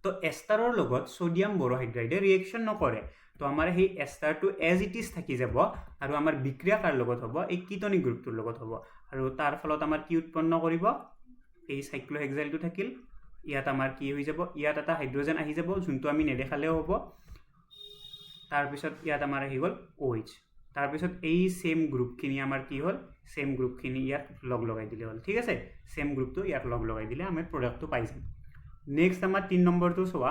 তো এষ্টাৰৰ লগত ছ'ডিয়াম বৰ'হাইড্ৰাইডে ৰিয়েকশ্যন নকৰে, তো আমাৰ সেই এষ্টাৰটো এজ it is থাকি যাব আৰু আমাৰ বিক্ৰিয়া কাৰ লগত হ'ব, এই কিটনিক গ্ৰুপটোৰ লগত হ'ব। আৰু তাৰ ফলত আমাৰ কি উৎপন্ন কৰিব, এই চাইক্লোহেক্সাইলটো থাকিল, ইয়াত আমাৰ কি হৈ যাব, ইয়াত এটা হাইড্ৰজেন আহি যাব যোনটো আমি নেদেখালেও হ'ব। তাৰপিছত ইয়াত আমাৰ আহি গ'ল OH। তাৰপিছত এই ছেম গ্ৰুপখিনি আমাৰ কি হ'ল, ছেম গ্ৰুপখিনি ইয়াত লগ লগাই দিলে হ'ল। ঠিক আছে, ছেম গ্ৰুপটো ইয়াত লগ লগাই দিলে আমি প্ৰডাক্টটো পাই যাম। নেক্সট আমাৰ 3 নম্বৰটো চোৱা।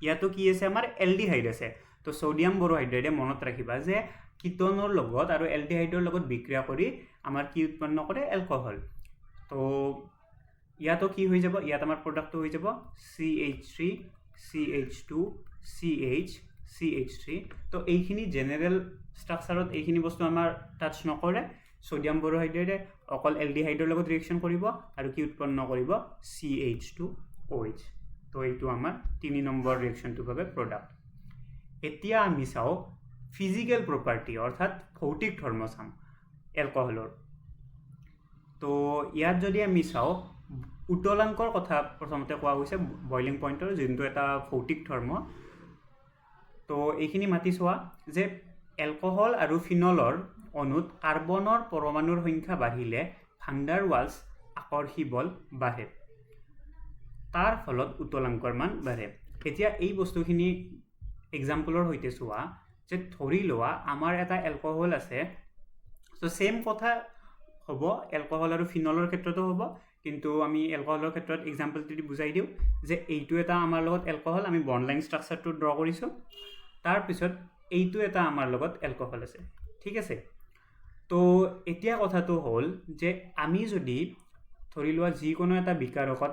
ইয়াতো কি আছে, আমাৰ এলডিহাইড আছে। তো ছ'ডিয়াম বৰ'হাইড্ৰাইডে মনত ৰাখিবা যে কিটনৰ লগত আৰু এলডিহাইডৰ লগত বিক্ৰিয়া কৰি আমাৰ কি উৎপন্ন কৰে, এলকহল। তো ইয়াতো কি হৈ যাব, ইয়াত আমাৰ প্ৰডাক্টটো হৈ যাব CH3 CH2 CH CH3। তো এইখিনি জেনেৰেল ষ্ট্ৰাকচাৰত এইখিনি বস্তু আমাৰ টাচ নকৰে। ছ'ডিয়াম বৰ'হাইড্ৰেটে অকল এলডিহাইডৰ লগত ৰিয়েকশ্যন কৰিব আৰু কি উৎপন্ন কৰিব, CH2OH। তো এইটো আমাৰ 3 নম্বৰ ৰিয়েকশ্যনটোৰ বাবে প্ৰডাক্ট। এতিয়া আমি চাওঁ ফিজিকেল প্ৰপাৰ্টি, অৰ্থাৎ ভৌতিক ধৰ্ম চাম এলকহলৰ। তো ইয়াত যদি আমি চাওঁ উতলাংকৰ কথা প্ৰথমতে কোৱা গৈছে, বইলিং পইণ্টৰ যোনটো এটা ভৌতিক ধৰ্ম। তো এইখিনি মাতি চোৱা যে এলকহল আৰু ফিনলৰ অণুত কাৰ্বনৰ পৰমাণুৰ সংখ্যা বাঢ়িলে ভাণ্ডাৰ ৱালছ আকৰ্ষী বল বাঢ়ে, তাৰ ফলত উতলাংকৰ মান বাঢ়ে। এতিয়া এই বস্তুখিনি এক্সাম্পলৰ সৈতে চোৱা যে ধৰি লোৱা আমাৰ এটা এলকহল আছে, ত' ছেম কথা হ'ব এলকহল আৰু ফিনলৰ ক্ষেত্ৰতো হ'ব, কিন্তু আমি এলকহলৰ ক্ষেত্ৰত এক্সাম্পলটো দি বুজাই দিওঁ যে এইটো এটা আমাৰ লগত এলকহল, আমি বণ্ডলাইন ষ্ট্ৰাকচাৰটো ড্ৰ কৰিছোঁ, তাৰপিছত এইটো এটা আমাৰ লগত এলকহল আছে। ঠিক আছে, তো এতিয়া কথাটো হ'ল যে আমি যদি ধৰি লোৱা যিকোনো এটা বিকাৰকত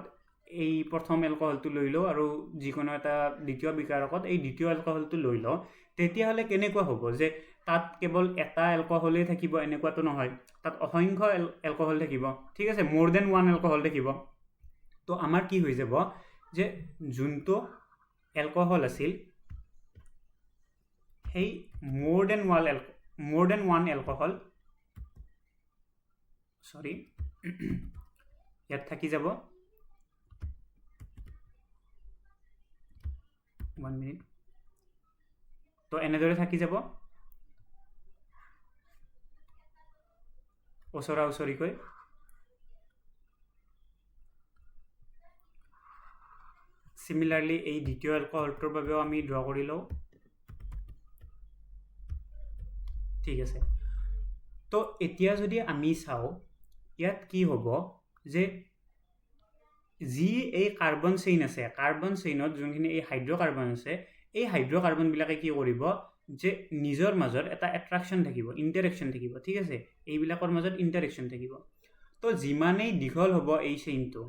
এই প্ৰথম এলকহলটো লৈ লওঁ আৰু যিকোনো এটা দ্বিতীয় বিকাৰকত এই দ্বিতীয় এলকহলটো লৈ লওঁ, তেতিয়াহ'লে কেনেকুৱা হ'ব যে তাত কেৱল এটা এলকহলেই থাকিব এনেকুৱাটো নহয়, তাত অসংখ্য এলকহল থাকিব। ঠিক আছে, মোৰ then one alcohol থাকিব। তো আমাৰ কি হৈ যাব যে যোনটো এলকহল আছিল সেই more than one alcohol, sorry ইয়াত থাকি যাব, 1 মিনিট, তো এনেদৰে থাকি যাব ওচৰা ওচৰিকৈ। চিমিলাৰলি এই দ্বিতীয় এলকহলটোৰ বাবেও আমি ড্ৰ কৰি লওঁ। ঠিক আছে, তো এতিয়া যদি আমি চাওঁ ইয়াত কি হ'ব যে যি এই কাৰ্বন চেইন আছে, কাৰ্বন চেইনত যোনখিনি এই হাইড্ৰ'কাৰ্বন আছে, এই হাইড্ৰ'কাৰ্বনবিলাকে কি কৰিব যে নিজৰ মাজত এটা এট্ৰাকশ্যন থাকিব, ইণ্টাৰেকশ্যন থাকিব। ঠিক আছে, এইবিলাকৰ মাজত ইণ্টাৰেকশ্যন থাকিব। তো যিমানেই দীঘল হ'ব এই চেইনটো,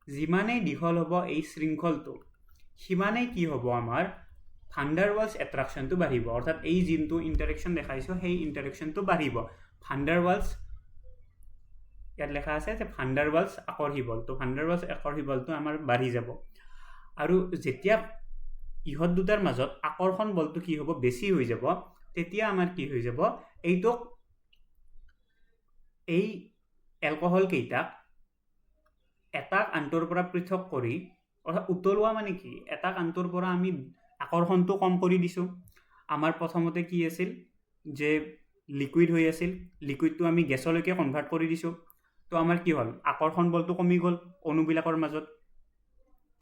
যিমানেই দীঘল হ'ব এই শৃংখলটো, সিমানেই কি হ'ব আমাৰ ভাণ্ডাৰৱালছ এট্ৰাকশ্যনটো বাঢ়িব, অৰ্থাৎ এই যোনটো ইণ্টাৰেকশ্যন দেখাইছোঁ সেই ইণ্টাৰেকশ্যনটো বাঢ়িব। ভাণ্ডাৰৱালছ ইয়াত লেখা আছে যে ভাণ্ডাৰৱালছ আকৰ্ষী বল, তো ভাণ্ডাৰৱালছ আকৰ্ষী বলটো আমাৰ বাঢ়ি যাব। আৰু যেতিয়া ইহঁত দুটাৰ মাজত আকৰ্ষণ বলটো কি হ'ব, বেছি হৈ যাব, তেতিয়া আমাৰ কি হৈ যাব, এইটোক এই এলকহল কেইটাক এটাক আনটোৰ পৰা পৃথক কৰি, অৰ্থাৎ উতলোৱা মানে কি, এটাক আনটোৰ পৰা আমি আকৰ্ষণটো কম কৰি দিছোঁ। আমাৰ প্ৰথমতে কি আছিল যে লিকুইড হৈ আছিল, লিকুইডটো আমি গেছলৈকে কনভাৰ্ট কৰি দিছোঁ, তো আমাৰ কি হ'ল, আকৰ্ষণ বলটো কমি গ'ল অণুবিলাকৰ মাজত।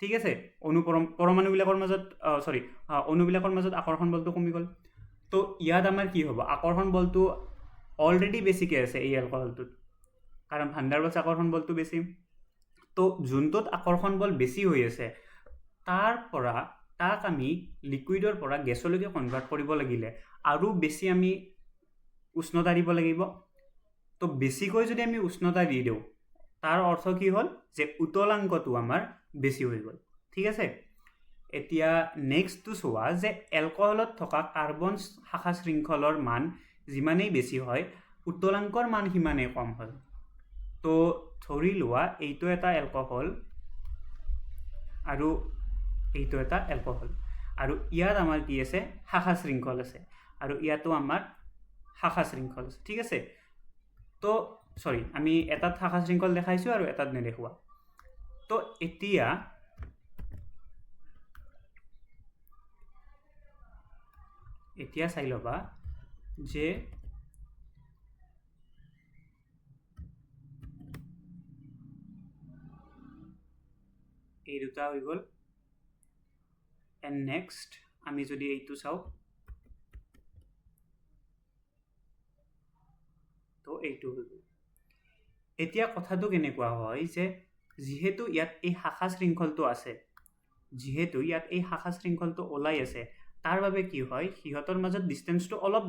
ঠিক আছে, অণু পৰমাণুবিলাকৰ মাজত অণুবিলাকৰ মাজত আকৰ্ষণ বলটো কমি গ'ল। তো ইয়াত আমাৰ কি হ'ব, আকৰ্ষণ বলটো অলৰেডি বেছিকৈ আছে এই এলকহলটোত, কাৰণ ভাণ্ডাৰৱালছ আকৰ্ষণ বলটো বেছি। তো যোনটোত আকৰ্ষণ বল বেছি হৈ আছে তাৰ পৰা তাক আমি লিকুইডৰ পৰা গেছলৈকে কনভাৰ্ট কৰিব লাগিলে আৰু বেছি আমি উষ্ণতা দিব লাগিব। তো বেছিকৈ যদি আমি উষ্ণতা দি দিওঁ তাৰ অৰ্থ কি হ'ল যে উতলাংকটো আমাৰ বেছি হৈ গ'ল। ঠিক আছে, এতিয়া নেক্সটটো চোৱা যে এলকহলত থকা কাৰ্বন শাখা শৃংখলৰ মান যিমানেই বেছি হয় উতলাংকৰ মান সিমানেই কম হয়। তো ধৰি লোৱা এইটো এটা এলকহল আৰু এইটো এটা এলকহল আৰু ইয়াত আমাৰ কি আছে, শাখা শৃংখল আছে আৰু ইয়াতো আমাৰ শাখা শৃংখল আছে। ঠিক আছে, তো চৰি আমি এটাত শাখা শৃংখল দেখাইছোঁ আৰু এটাত নেদেখুওৱা। তো এতিয়া এতিয়া চাই ল'বা যে এই দুটা হৈ গ'ল। এণ্ড নেক্সট আমি যদি এইটো চাওঁ তো এইটো হৈ গ'ল। এতিয়া কথাটো কেনেকুৱা হয় যে যিহেতু ইয়াত এই শাখা শৃংখলটো আছে, যিহেতু ইয়াত এই শাখা শৃংখলটো ওলাই আছে, তাৰ বাবে কি হয় সিহঁতৰ মাজত ডিষ্টেঞ্চটো অলপ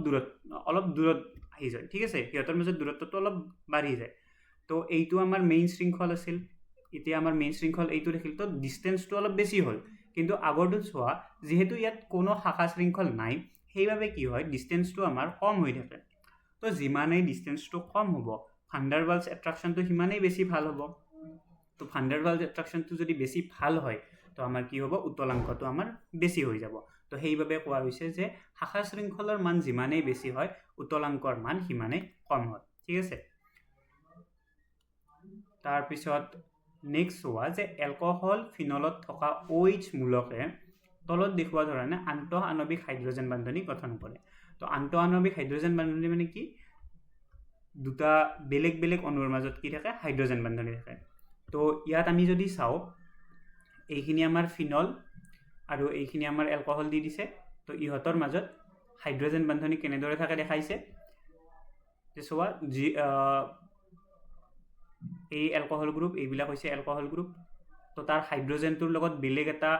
দূৰত আহি যায়। ঠিক আছে, সিহঁতৰ মাজত দূৰত্বটো অলপ বাঢ়ি যায়। তো এইটো আমাৰ মেইন শৃংখল আছিল, এতিয়া আমাৰ মেইন শৃংখল এইটো দেখিল, তো ডিষ্টেঞ্চটো অলপ বেছি হ'ল। কিন্তু আগৰটোত চোৱা যিহেতু ইয়াত কোনো শাখা শৃংখল নাই সেইবাবে কি হয় ডিষ্টেঞ্চটো আমাৰ কম হৈ থাকে। তো যিমানেই ডিষ্টেঞ্চটো কম হ'ব ভাণ্ডাৰৱালছ এট্ৰাকশ্যনটো সিমানেই বেছি ভাল হ'ব। তো ভাণ্ডাৰৱালছ এট্ৰাকশ্যনটো যদি বেছি ভাল হয় তো আমাৰ কি হ'ব, উতলাংকটো আমাৰ বেছি হৈ যাব। তো সেইবাবে কোৱা হৈছে যে শাখা শৃংখলৰ মান যিমানেই বেছি হয় উতলাংকৰ মান সিমানেই কম হয়। ঠিক আছে, তাৰপিছত নেক্সট চোৱা যে এলকহল ফিনলত থকা OH মূলকে তলত দেখুওৱা ধৰণে আন্তঃআণৱিক হাইড্ৰজেন বান্ধনি গঠন কৰে। তো আন্তঃআণৱিক হাইড্ৰজেন বান্ধনি মানে কি, দুটা বেলেগ বেলেগ অণুৰ মাজত কি থাকে, হাইড্ৰজেন বান্ধনি থাকে। তো ইয়াত আমি যদি চাওঁ এইখিনি আমাৰ ফিনল আৰু এইখিনি আমাৰ এলকহল দি দিছে। তো ইহঁতৰ মাজত হাইড্ৰজেন বান্ধনি কেনেদৰে থাকে দেখাইছে যে চোৱা যি এই এলকহল গ্ৰুপ, এইবিলাক হৈছে এলকহল গ্ৰুপ। তো তাৰ হাইড্ৰজেনটোৰ লগত বেলেগ এটা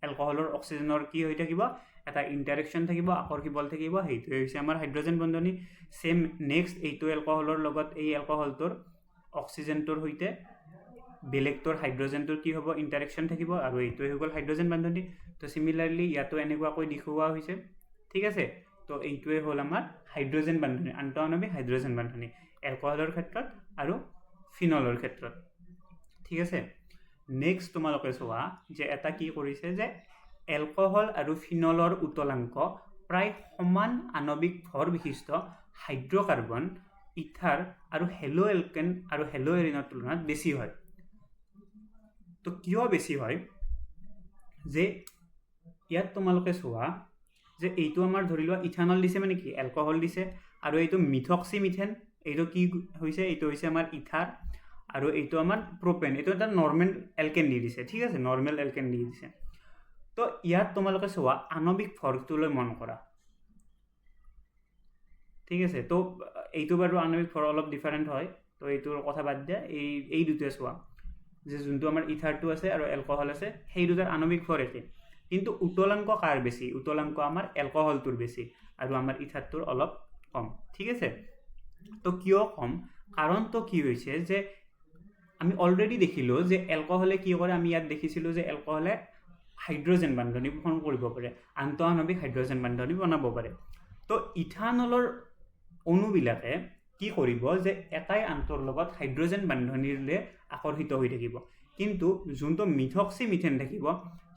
এলকহলৰ অক্সিজেনৰ কি হৈ থাকিব, এটা ইণ্টাৰেকশ্যন থাকিব, আকৰ্ষী বল থাকিব, সেইটোৱে হৈছে আমাৰ হাইড্ৰজেন বন্ধনী। ছেম নেক্সট এইটো এলকহলৰ লগত এই এলকহলটোৰ অক্সিজেনটোৰ সৈতে বেলেগটোৰ হাইড্ৰজেনটোৰ কি হ'ব, ইণ্টাৰেকশ্যন থাকিব আৰু এইটোৱে হৈ গ'ল হাইড্ৰজেন বান্ধনি। তো চিমিলাৰলি ইয়াতো এনেকুৱাকৈ দেখুওৱা হৈছে। ঠিক আছে, তো এইটোৱে হ'ল আমাৰ হাইড্ৰজেন বান্ধনি, আন্তঃআণৱিক হাইড্ৰজেন বান্ধনি এলকহলৰ ক্ষেত্ৰত আৰু ফিনলৰ ক্ষেত্ৰত। ঠিক আছে, নেক্সট তোমালোকে চোৱা যে এটা কি কৰিছে যে এলকহল আৰু ফিনলৰ উতলাংক প্ৰায় সমান আণৱিক ভৰ বিশিষ্ট হাইড্ৰকাৰ্বন, ইথাৰ আৰু হেলো এলকেন আৰু হেলো এৰিনৰ তুলনাত বেছি হয়। তো কিয় বেছি হয় যে ইয়াত তোমালোকে চোৱা যে এইটো আমাৰ ধৰি লোৱা ইথানল দিছে মানে কি এলকহল দিছে আৰু এইটো মিথক্সি মিথেন, এইটো কি হৈছে, এইটো হৈছে আমাৰ ইথাৰ আৰু এইটো আমাৰ প্ৰপেন, এইটো এটা নৰ্মেল এলকেন দি দিছে। ঠিক আছে, নৰ্মেল এলকেন দি দিছে। তো ইয়াত তোমালোকে চোৱা আণৱিক ভৰটোলৈ মন কৰা। ঠিক আছে, তো এইটো বাৰু আণৱিক ভৰ অলপ ডিফাৰেণ্ট হয়, তো এইটোৰ কথা বাদ দিয়া। এই দুটোৱে চোৱা যে যোনটো আমাৰ ইথাৰটো আছে আৰু এলকহল আছে সেই দুটাৰ আণৱিক ভৰ একে, কিন্তু উতলাংক কাৰ বেছি, উতলাংক আমাৰ এলকহলটোৰ বেছি আৰু আমাৰ ইথাৰটোৰ অলপ কম। ঠিক আছে, তো কিয় কম, কাৰণটো কি হৈছে যে আমি অলৰেডি দেখিলোঁ যে এলকহলে কি কৰে, আমি ইয়াত দেখিছিলোঁ যে এলকহলে হাইড্ৰজেন বান্ধনি ফৰ্ম কৰিব পাৰে, আন্তঃআণৱিক হাইড্ৰজেন বান্ধনি বনাব পাৰে। তো ইথানলৰ অণুবিলাকে কি কৰিব যে এটাই আনটোৰ লগত হাইড্ৰজেন বান্ধনিৰে আকৰ্ষিত হৈ থাকিব, কিন্তু যোনটো মিথক্সি মিথেন থাকিব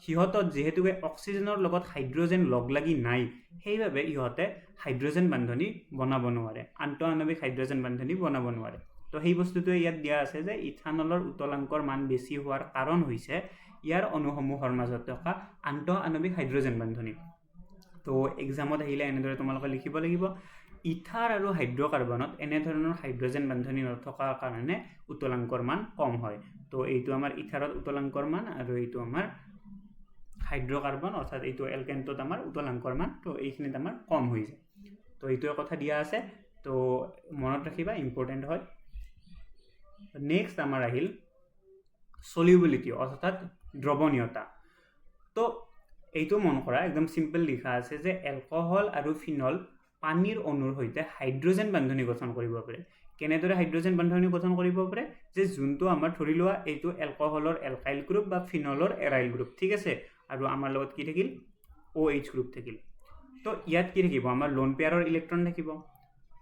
সিহঁতত যিহেতুকে অক্সিজেনৰ লগত হাইড্ৰজেন লগ লাগি নাই, সেইবাবে ইহঁতে হাইড্ৰজেন বান্ধনি বনাব নোৱাৰে, আন্তঃআণৱিক হাইড্ৰজেন বান্ধনি বনাব নোৱাৰে। তো সেই বস্তুটোৱে ইয়াত দিয়া আছে যে ইথানলৰ উতলাংকৰ মান বেছি হোৱাৰ কাৰণ হৈছে ইয়াৰ অণুসমূহৰ মাজত থকা আন্তঃআণৱিক হাইড্ৰজেন বান্ধনি। তো এক্সামত আহিলে এনেদৰে তোমালোকে লিখিব লাগিব। ইথাৰ আৰু হাইড্ৰকাৰ্বনত এনেধৰণৰ হাইড্ৰজেন বান্ধনি নথকাৰ কাৰণে উতলাংকৰ মান কম হয়। তো এইটো আমাৰ ইথাৰত উতলাংকৰ মান আৰু এইটো আমাৰ হাইড্ৰকাৰ্বন অৰ্থাৎ এইটো এলকেনটোত আমাৰ উতলাংকৰ মান, তো এইখিনিত আমাৰ কম হৈ যায়। তো এইটোৱে কথা দিয়া আছে, তো মনত ৰাখিবা, ইম্পৰ্টেণ্ট হয়। নেক্সট আমাৰ আহিল চলিউবিলিটি অৰ্থাৎ দ্ৰৱণীয়তা। তো এইটো মন কৰা, একদম চিম্পল লিখা আছে যে এলকহল আৰু ফিনল পানীৰ অণুৰ সৈতে হাইড্ৰজেন বান্ধনি গঠন কৰিব পাৰে। কেনেদৰে হাইড্ৰজেন বান্ধনি গঠন কৰিব পাৰে? যে যোনটো আমাৰ ধৰি লোৱা এইটো এলকহলৰ এলকাইল গ্ৰুপ বা ফিনলৰ এৰাইল গ্ৰুপ, ঠিক আছে, আৰু আমাৰ লগত কি থাকিল? OH গ্ৰুপ থাকিল। তো ইয়াত কি থাকিব? আমাৰ লোন পেয়াৰৰ ইলেক্ট্ৰন থাকিব।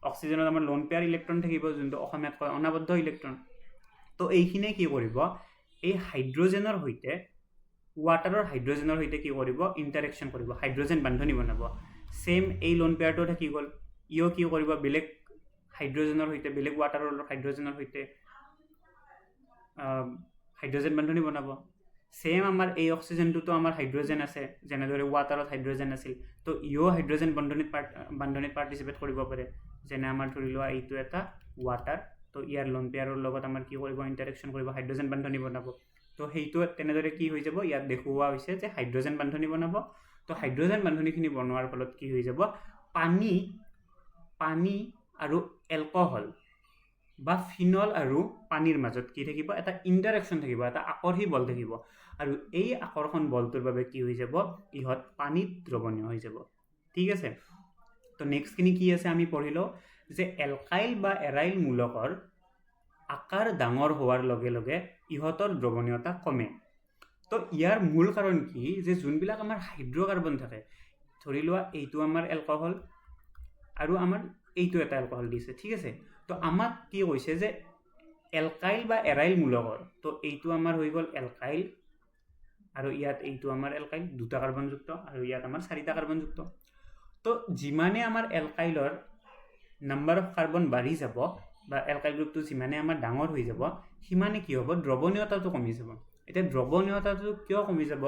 অক্সিজেনত আমাৰ লোন পেয়াৰ ইলেক্ট্ৰন থাকিব, যোনটো অসমীয়াত কয় অনাবদ্ধ ইলেক্ট্ৰন। তো এইখিনিয়ে কি কৰিব? এই হাইড্ৰজেনৰ সৈতে, ৱাটাৰৰ হাইড্ৰজেনৰ সৈতে কি কৰিব? ইণ্টাৰেকশ্যন কৰিব, হাইড্ৰজেন বান্ধনি বনাব। ছেইম এই লোন পেয়াৰটো থাকি গ'ল, ইও কি কৰিব? বেলেগ হাইড্ৰজেনৰ সৈতে, বেলেগ ৱাটাৰৰ হাইড্ৰজেনৰ সৈতে হাইড্ৰজেন বান্ধনি বনাব। ছেইম আমাৰ এই অক্সিজেনটোতো আমাৰ হাইড্ৰজেন আছে, যেনেদৰে ৱাটাৰত হাইড্ৰজেন আছিল। তো ইও হাইড্ৰজেন বান্ধনিত পাৰ্টিচিপেট কৰিব পাৰে। যেনে আমাৰ ধৰি লোৱা এইটো এটা ৱাটাৰ, তো ইয়াৰ লোন পেয়াৰৰ লগত আমাৰ কি কৰিব? ইণ্টাৰেকশ্যন কৰিব, হাইড্ৰজেন বান্ধনি বনাব। তো সেইটো তেনেদৰে কি হৈ যাব? ইয়াত দেখুওৱা হৈছে যে হাইড্ৰজেন বান্ধনি বনাব। তো হাইড্ৰজেন বান্ধনিখিনি বনোৱাৰ ফলত কি হৈ যাব? পানী আৰু এলকহল বা ফিনল আৰু পানীৰ মাজত কি থাকিব? এটা ইণ্টাৰেকশ্যন থাকিব, এটা আকৰ্ষী বল থাকিব। আৰু এই আকৰ্ষণ বলটোৰ বাবে কি হৈ যাব? ইহঁত পানীত দ্ৰৱণীয় হৈ যাব। ঠিক আছে। তো নেক্সটখিনি কি আছে আমি পঢ়ি লওঁ যে এলকাইল বা এৰাইল মূলকৰ আকাৰ ডাঙৰ হোৱাৰ লগে লগে ইহঁতৰ দ্ৰৱণীয়তা কমে। তো ইয়াৰ মূল কাৰণ কি যে যোনবিলাক আমাৰ হাইড্ৰকাৰ্বন থাকে, ধৰি লোৱা এইটো আমাৰ এলকহল আৰু আমাৰ এইটো এটা এলকহল দিছে, ঠিক আছে। তো আমাক কি কৈছে যে এলকাইল বা এৰাইল মূলকৰ, তো এইটো আমাৰ হৈ গ'ল এলকাইল আৰু ইয়াত এইটো আমাৰ এলকাইল, দুটা কাৰ্বনযুক্ত, আৰু ইয়াত আমাৰ চাৰিটা কাৰ্বনযুক্ত। তো যিমানে আমাৰ এলকাইলৰ নাম্বাৰ অফ কাৰ্বন বাঢ়ি যাব বা এলকাইল গ্ৰুপটো যিমানে আমাৰ ডাঙৰ হৈ যাব, সিমানে কি হ'ব? দ্ৰৱণীয়তাটো কমি যাব। এতিয়া দ্ৰৱণীয়তাটো কিয় কমি যাব?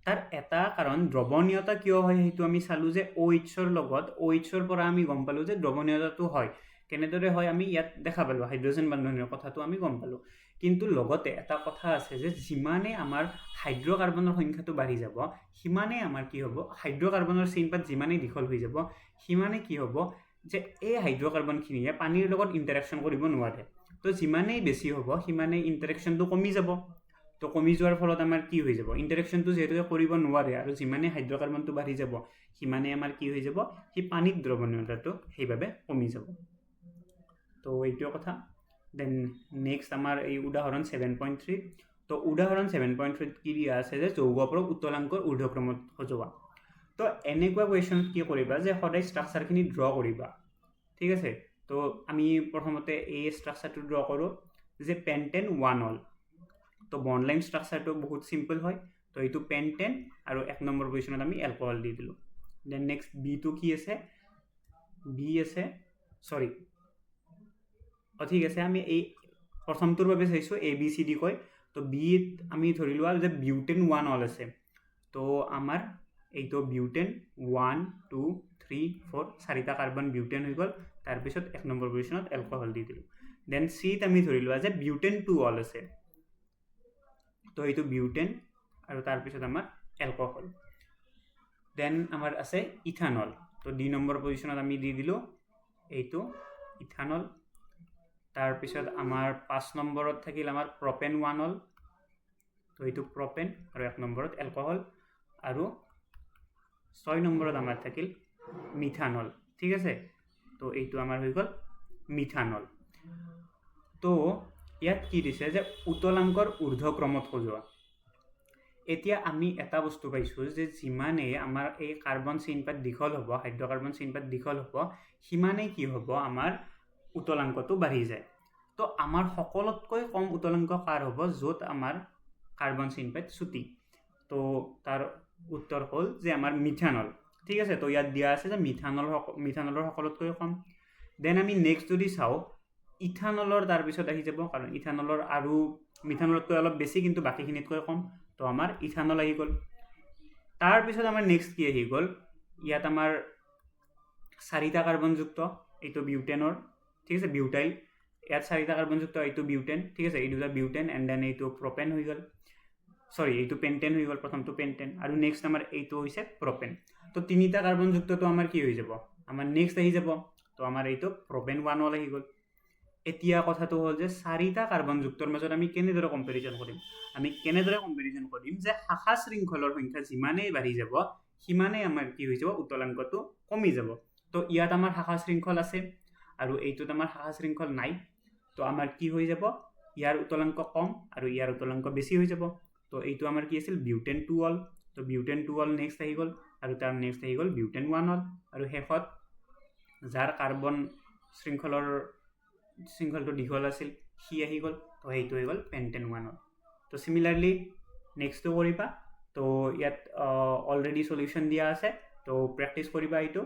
তাৰ এটা কাৰণ, দ্ৰৱণীয়তা কিয় হয় সেইটো আমি চালোঁ যে অ' এইচৰ লগত, অ' এইচৰ পৰা আমি গম পালোঁ যে দ্ৰৱণীয়তাটো হয়। কেনেদৰে হয় আমি ইয়াত দেখা পালোঁ, হাইড্ৰজেন বান্ধনিৰ কথাটো আমি গম পালোঁ। কিন্তু লগতে এটা কথা আছে যে যিমানে আমাৰ হাইড্ৰকাৰ্বনৰ সংখ্যাটো বাঢ়ি যাব, সিমানেই আমাৰ কি হ'ব? হাইড্ৰকাৰ্বনৰ চেইনপাত যিমানেই দীঘল হৈ যাব, সিমানেই কি হ'ব যে এই হাইড্ৰকাৰ্বনখিনিয়ে পানীৰ লগত ইণ্টাৰেকশ্যন কৰিব নোৱাৰে। তো যিমানেই বেছি হ'ব, সিমানেই ইণ্টাৰেকশ্যনটো কমি যাব। তো কমি যোৱাৰ ফলত আমাৰ কি হৈ যাব? ইণ্টাৰেকশ্যনটো যিহেতুকে কৰিব নোৱাৰে আৰু যিমানেই হাইড্ৰকাৰ্বনটো বাঢ়ি যাব, সিমানেই আমাৰ কি হৈ যাব? সি পানীত দ্ৰৱণীয়তাটো সেইবাবে কমি যাব। তো এইটোৱে কথা। Then next আমাৰ এই উদাহৰণ 7.3। তো উদাহৰণ 7.3ত কি দিয়া আছে যে যৌগবোৰক উত্তলাংকৰ ঊৰ্ধ্বক্ৰমত সজোৱা। তো এনেকুৱা কুৱেশ্যনত কি কৰিবা যে সদায় ষ্ট্ৰাকচাৰখিনি ড্ৰ কৰিবা, ঠিক আছে। তো আমি প্ৰথমতে এই ষ্ট্ৰাকচাৰটো ড্ৰ কৰোঁ যে পেণ্টেন 1 অল। তো বণ্ডলাইন ষ্ট্ৰাকচাৰটো বহুত চিম্পল হয়। তো এইটো পেণ্টেন আৰু 1 নম্বৰ পজিশ্যনত আমি এলকহল দি দিলোঁ। Then next বিটো কি আছে? বি আছে, চৰি, অঁ, ঠিক আছে, আমি এই প্ৰথমটোৰ বাবে চাইছোঁ, এ বি চি ডি কয়। তো বিত আমি ধৰি লোৱা যে বিউটেন 1 অল আছে। তো আমাৰ এইটো বিউটেন, 1, 2, 3, 4, চাৰিটা কাৰ্বন বিউটেন হৈ গ'ল। তাৰপিছত 1 নম্বৰ পজিশ্যনত এলকহল দি দিলোঁ। Then চিত আমি ধৰি লোৱা যে বিউটেন 2 অল আছে। তো এইটো বিউটেন আৰু তাৰপিছত আমাৰ এলকহল। Then আমাৰ আছে ইথানল। তো 2 নম্বৰ পজিশ্যনত আমি দি দিলোঁ এইটো ইথানল। তাৰপিছত আমাৰ 5 নম্বৰত থাকিল আমাৰ প্ৰপেন 1 অল। তো এইটো প্ৰপেন আৰু 1 নম্বৰত এলকহল। আৰু 6 নম্বৰত আমাৰ থাকিল মিথানল, ঠিক আছে। তো এইটো আমাৰ হৈ গ'ল মিথানল। তো ইয়াত কি দিছে যে উত্তলাংকৰ ঊৰ্ধ্বক্ৰমত সজোৱা। এতিয়া আমি এটা বস্তু পাইছোঁ যে যিমানেই আমাৰ এই কাৰ্বন চেইনপাত দীঘল হ'ব, হাইড্ৰকাৰ্বন চেইনপাত দীঘল হ'ব, সিমানেই কি হ'ব? আমাৰ উত্তলাংকটো বাঢ়ি যায়। তো আমাৰ সকলোতকৈ কম উত্তলাংক কাৰ হ'ব? য'ত আমাৰ কাৰ্বন চেইনপাত চুটি। তো তাৰ উত্তৰ হ'ল যে আমাৰ মিথানল, ঠিক আছে। তো ইয়াত দিয়া আছে যে মিথানলৰ সকলোতকৈ কম। Then আমি নেক্সট যদি চাওঁ, ইথানলৰ তাৰপিছত আহি যাব, কাৰণ ইথানলৰ আৰু মিথানলতকৈ অলপ বেছি, কিন্তু বাকীখিনিতকৈ কম। তো আমাৰ ইথানল আহি গ'ল। তাৰপিছত আমাৰ নেক্সট কি আহি গ'ল? ইয়াত আমাৰ চাৰিটা কাৰ্বনযুক্ত এইটো বিউটেনৰ, ঠিক আছে, বিউটাইল। ইয়াত চাৰিটা কাৰ্বনযুক্ত এইটো বিউটেন, ঠিক আছে। এই দুটা বিউটেন এণ্ড then এইটো প্ৰপেন হৈ গ'ল, চৰি, এইটো পেণ্টেন হৈ গ'ল, প্ৰথমটো পেণ্টেন আৰু নেক্সট আমাৰ এইটো হৈছে প্ৰপেন। তো তিনিটা কাৰ্বনযুক্তটো আমাৰ কি হৈ যাব? আমাৰ নেক্সট আহি যাব। তো আমাৰ এইটো প্ৰপেন 1 অল আহি গ'ল। এতিয়া কথাটো হ'ল যে চাৰিটা কাৰ্বনযুক্তৰ মাজত আমি কেনেদৰে কম্পেৰিজন কৰিম? আমি কেনেদৰে কম্পেৰিজন কৰিম যে শাখা শৃংখলৰ সংখ্যা যিমানেই বাঢ়ি যাব, সিমানেই আমাৰ কি হৈ যাব? উতলাংকটো কমি যাব। তো ইয়াত আমাৰ শাখা শৃংখল আছে আৰু এইটোত আমাৰ শাখা শৃংখল নাই। তো আমাৰ কি হৈ যাব? ইয়াৰ উতলাংক কম আৰু ইয়াৰ উতলাংক বেছি হৈ যাব। তো এইটো আমাৰ কি আছিল? Butane 2 all. তো বিউটেন 2 অল নেক্সট আহি গ'ল আৰু তাৰ নেক্সট আহি গ'ল বিউটেন 1 অল আৰু শেষত যাৰ কাৰ্বন শৃংখলৰ শৃংখলটো দীঘল আছিল, সি আহি গ'ল। তো সেইটো হৈ গ'ল পেণ্টেন 1 অল। তো চিমিলাৰলি নেক্সটটো কৰিবা। তো ইয়াত অলৰেডি চলিউশ্যন দিয়া আছে, তো প্ৰেক্টিচ কৰিবা এইটো।